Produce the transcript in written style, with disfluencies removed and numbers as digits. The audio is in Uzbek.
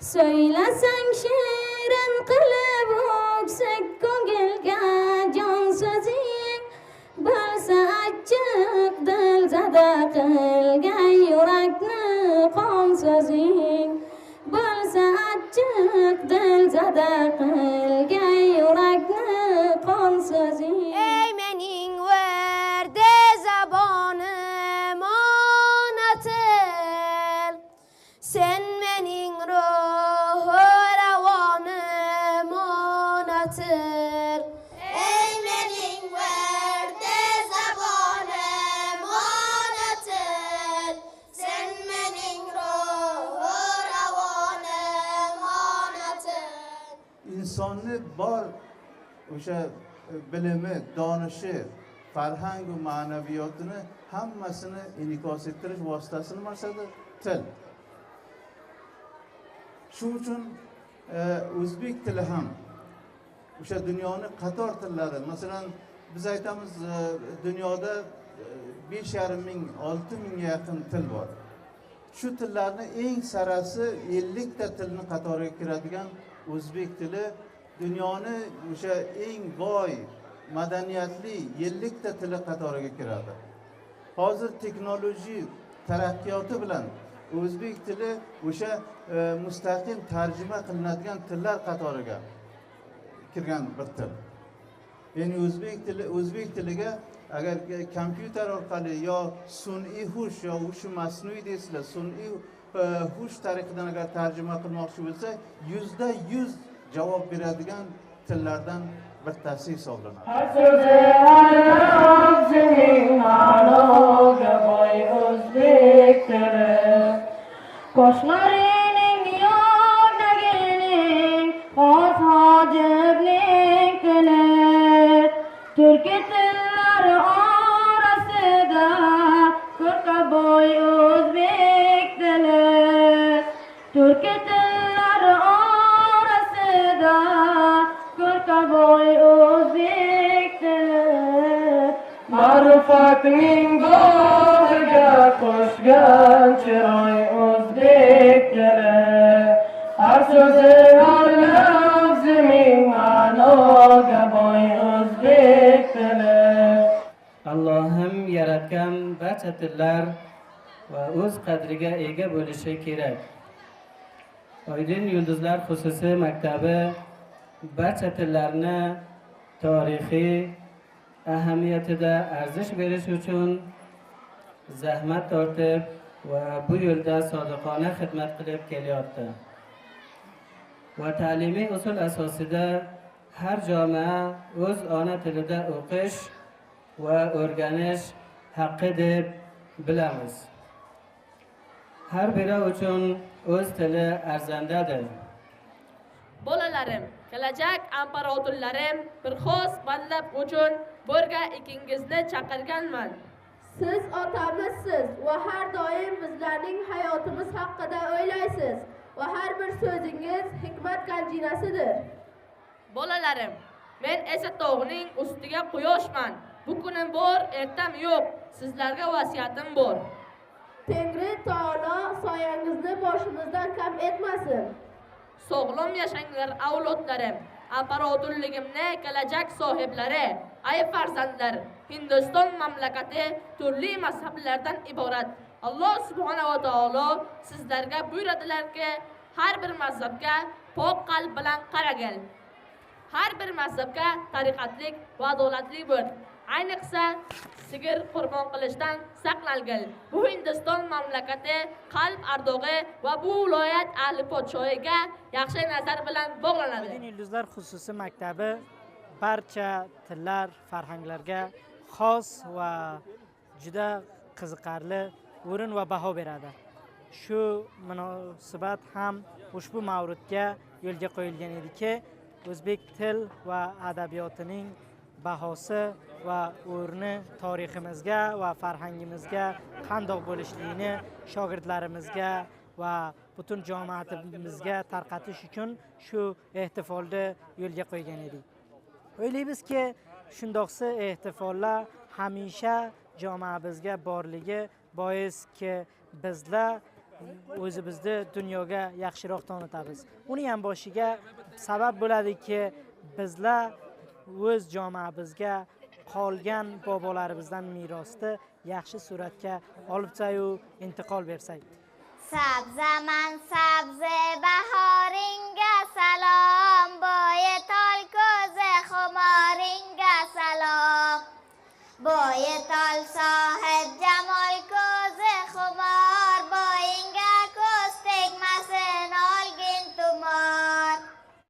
So'ylasang shirin qilib o'ksik ko'ngilga jon so'zing bo'lsa achchiq dil zada qilgan yurakni qon so'zing bo'lsa achchiq dil zada qilgan yurakni qon so'zing. Ey mening verde zabonim ona til, sen mening ruhu ravonim ona til. Ey mening verde zabonim ona til, sen mening ruhu ravonim ona til. Insonni bor o'sha bilimi, donishi, farhang va ma'naviyotini hammasini inikos ettirish vositasi nimasidir? Til. Shu uchun o'zbek tili ham o'sha dunyoni qator tillari, masalan, biz aytamiz, dunyoda 5,5 ming, 6 mingga yaqin til bor. Shu tillarni eng sarasi 50 ta tilni qatoriga kiradigan o'zbek tili dunyoni o'sha eng boy, madaniyatli 50 ta tili qatoriga kiradi. Hozir texnologiya taraqqiyoti bilan o'zbek tili o'sha mustaqil tarjima qilinadigan tillar qatoriga kirgan bir til. Ya'ni o'zbek tiliga agar kompyuter orqali yo sun'iy hush yo hush masnuiy deysizlar, sun'iy hush tariqidan agar tarjima qilmoqchi bo'lsak, 100% javob beradigan tillardan bittasi hisoblanadi. Har so'zi har lafzining ma'noga boy o'zbek tili. Qoshlarining yo'rdagining xos hojibning tili. Turkiy tillar orasida ko'rka boy o'zbek tili. Turkiy tillar orasida ko'rka boy o'zbek tili. Ma'rifatning bog'iga qo'shgan chiroy o'zbek tili. Har so'zi har lafzining ma'noga boy o'zbek tili. Allohim yaratgan barcha tillar va o'z qadriga ega bo'lishi kerak. Oydin Yulduzlar xususiy maktabi barcha tillarni tarixiy ahamiyatida arzish berish uchun zahmat tortib va bu yo'lda sodiqona xizmat qilib kelyapti. Va ta'limiy usul asosida har jamoa o'z ona tilida o'qish va o'rganish haqqi deb bilamiz. Har biri uchun o'z tili arzandadir. Bolalarim, kelajak imperatorlarim, bir xos bandab uchun birga ikingizni chaqirganman. Siz otamizsiz va har doim bizlarning hayotimiz haqida o'ylaysiz va har bir so'zingiz hikmat ganjinasidir. Bolalarim, men esa tog'ning ustiga quyoshman. Bu kunim bor, ertam yo'q. Sizlarga vasiyatim bor. Tengri taolo soyangizni boshimizdan kam etmasin. Sog'lom yashanglar avlodlarim, imperatorligimni kelajak sohiblari. Ay farzandlar, Hindiston mamlakati turli mazhablardan iborat. Alloh subhanahu va taolo sizlarga buyuradilarki, har bir mazhabga pok qalb bilan qaragil. Har bir mazhabga tariqatlik va adolatli bo'l. Ayniqsa sigir qurbon qilishdan saqlangil. Bu Hindiston mamlakati qalb ardog'i va bu viloyat ahli podshoyiga yaxshi nazar bilan bog'lanadi. Oydin Yulduzlar xususiy maktabi barcha tillar, farhanglarga xos va juda qiziqarli o'rin va baho beradi. Shu munosabat ham ushbu mavridga yo'lga qo'yilgan ediki, o'zbek til va adabiyotining bahosi va o'rni tariximizga va farhangimizga qandoq bo'lishligini shogirdlarimizga va butun jamoatimizga tarqatish uchun shu ehtifolni yo'lga qo'ygan edik. O'ylaymizki, shundoqsi ehtifollar hamisha jamoamizga borligi boiski bizlar o'zimizni dunyoga yaxshiroq tanitamiz. Uni ham boshiga sabab bo'ladiki, bizlar o'z jamoamizga qolgan bobolarimizdan merosni yaxshi suratga olib chayu intiqol bersak. Sabzaman sabzi bahoringga salom, bo'yi tol ko'zi xumoringga salom. Bo'yi tol sohil